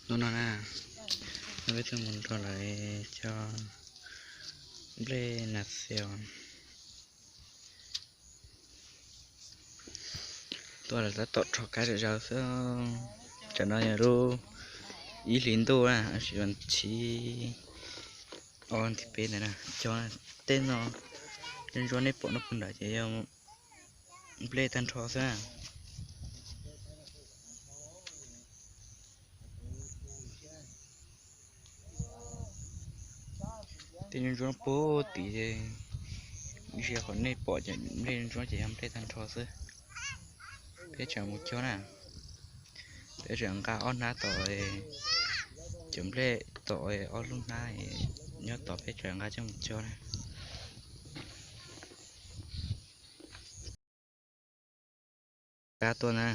Hnub no na, peb tuaj mus nrog lawv cog nplej nas xiaus. Tuaj lawv tab tom rho kab zom zaws xwb. Tam no yog lub ib hlis ntuj na, tab sis vas thib ob vas thib peb ntawd na, cog tej no, tej ntsuab nej pom no puag nram ces yog nplej tag nrho xwb. Tej ntsuab puag tim, ib zig qhov nej pom ces nplej ntsuab ces yog nplej tag nrho xwb. Peb tseem mus cog na, peb tseem nqa ob hnab tom, cov nplej tom ob lub hnab nyob tod, peb tseem nqa coj mus cog na. Kab tuaj na.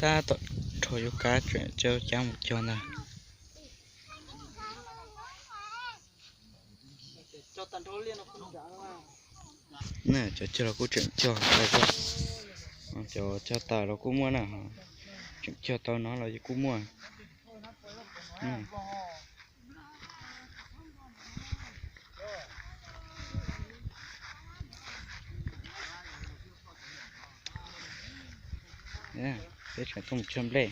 Tab tom rho yuav kab tseem coj cab mus cog ntag. Cov cog los kuj tseem cog, cov cog tag los kuj muaj na, tseem cog tau no los kuj muaj. Peb tseem tuaj mus cog nplej.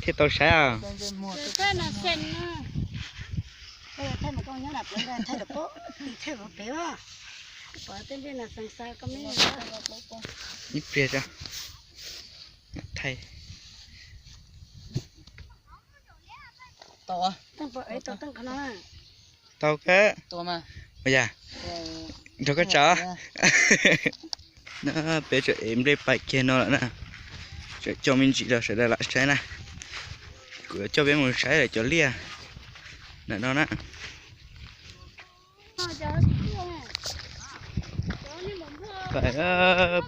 Thiaj tau saib os. Ib pliag tso. Thaij. Tau kawg. Ua yam nrog koj tsa. Peb tseem ev nplej pais kiag no lawm na. Tseem cog me ntsis rau sawv daws lam saib na. Kuv yuav coj peb mus saib lawm cov liaj ntawm no na. Pais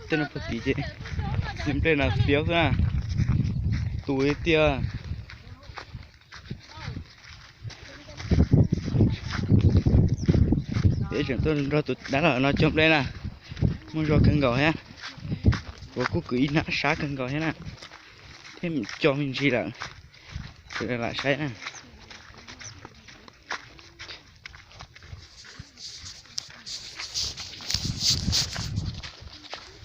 tej no puag tid ces yog nplej nas xiaus xwb na. Tus ib tiag. Peb tseem tuaj nrog tus dab laug no cog nplej na. Muaj zog kawg nkaus thiab. Kuv kuj kwv ib hnab sab kawg nkaus thiab na. Thiab cog me ntsis lawm. Sawv daws lam saib na.